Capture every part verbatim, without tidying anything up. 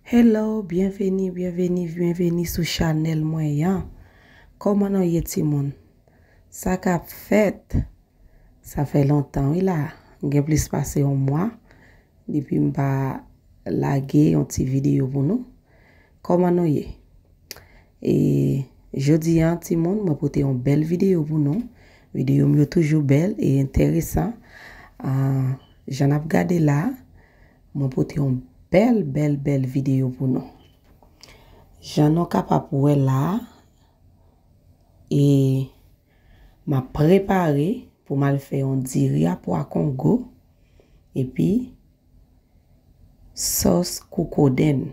Hello, byenveni, byenveni, byenveni sou chanèl mwen an. Kòman nou ye, timoun? Sa k ap fèt? Sa fè lontan, wi, la. Gen plis pase yon mwa depi m pa lage yon ti videyo pou nou. Kòman nou ye? E jodi a, timoun, mwen pote yon bèl videyo pou nou. Videyo m yo toujou bèl e enteresan. Ah, jan n ap gade la, mwen pote yon bèl, bèl, bèl videyo pou nou. Jan nou kapab wè la, e m ap prepare pou m al fè yon diri a pwa Kongo, epi sòs koukodenn.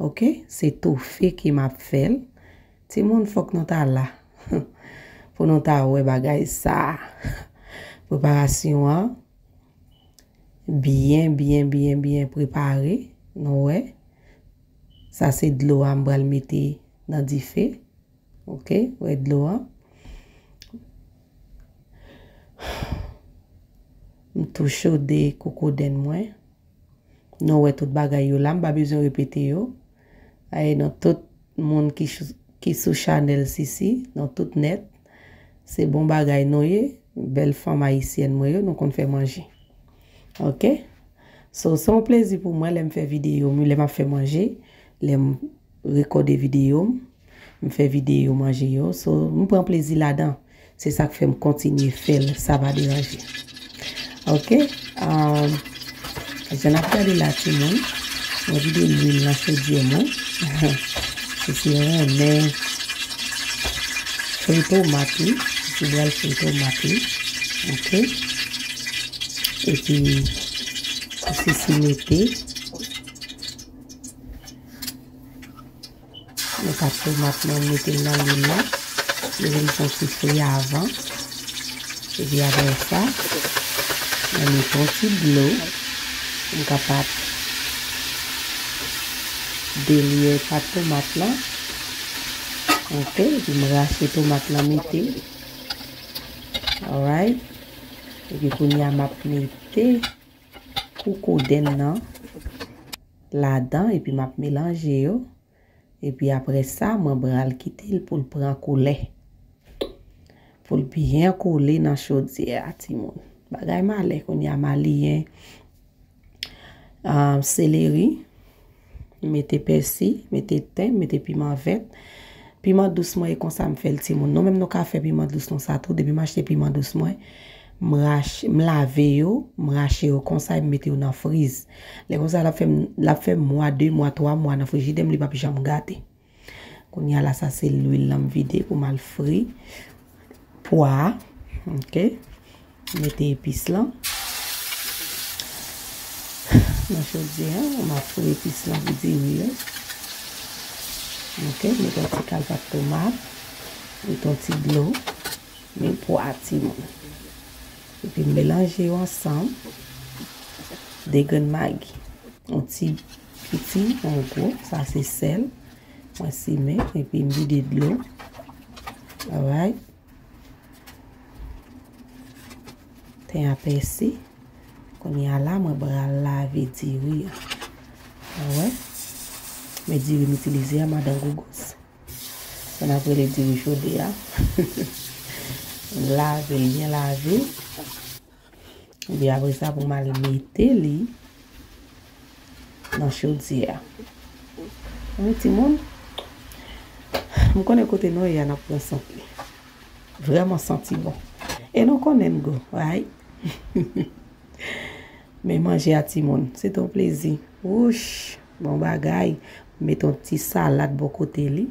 Oke? Se tofe ke m ap fè l. Timoun, fòk nou ta la pou nou ta wè bagay sa. Preparasyon an byen, byen, byen, byen prepare. Nou wè? Sa se dlo a m pral mete nan dife. Oke, wè dlo a. M tou chode kokodenn mwen. Nou wè tout bagay yo la, m pa bezwen repete yo. Ay, nou tout moun ki, ki sou chanèl Sisi, nou tout nèt. Se bon bagay nou ye, bèl fanm ayisyèn mwen yo, nou konn fè manje. Oke? So, se yon plezi pou mwen lè m fè videyo m, lè m ap fè manje, lè m rekòde videyo m, m fè videyo manje yo. So, m pran plezi ladan. Se sa k fè m kontinye fè l, sa pa deranje. Oke? Um, jan n ap gade la, timoun, mwen vide lwil nan chodyè mwen. Se si renmen fri tomat li, si pral fri tomat li. Oke? Epi, si si mete, mwen pat tomat mwen, mete l nan lwil la. Li vin fon ti fri avan. Epi apre sa, mwen mete yon ti dlo pou m kapab delye pat tomat lan. Oke, epi m rache tomat lan mete. Alright. Epi kounye a m ap mete koukodenn nan ladan, epi m ap melanje yo. Epi apre sa, mwen pral kite l pou l pran koulè. Pou l byen kole nan chodyè a, timoun. Bagay malè, kounye a m aliyen, ah, seleri, mete pèsi, mete ten, mete piman vèt. Piman dous mwen, e konsa m fè l, timoun. Nou menm nou ka fè piman dous nou sa tou. Depi m achte piman dous mwen, m rache, m lave yo, m rache yo konsa, e m mete yo nan friz. Lè konsa, l ap fè m, l ap fè mwa, de mwa, twa mwa nan frijidè m, li p ap janm gate. Kounye a la, sa se lwil lan m vide pou m al fri pwa a. Oke. Mete epis lan nan chodyè a. M ap fri epis lan pou diri yo. Oke. Mete yon ti kal pat tomat. Mete yon ti dlo. Men pwa, timoun. Epi m melanje yo ansanm. De grenn magi. Yon ti piti, yon gwo. Sa se sèl. Mwen simen, epi m vide dlo. Alright. Ten a pèsi. Kounye a la, mwen pral lave diri a. Ou wè? Men diri m itilize a, madan Gougous. Sa n ap rele diri chode a. M lave l, byen lave. Epi apre sa, pou m al mete li nan chodyè a. Wi, timoun. M konnen kote nou ye a, n ap pran sant li. Vrèman santi bon. E nou konnen m gou, right? Men manje a, timoun, se te yon plezi. Wouch, bon bagay. Mete yon ti salad bò kote li.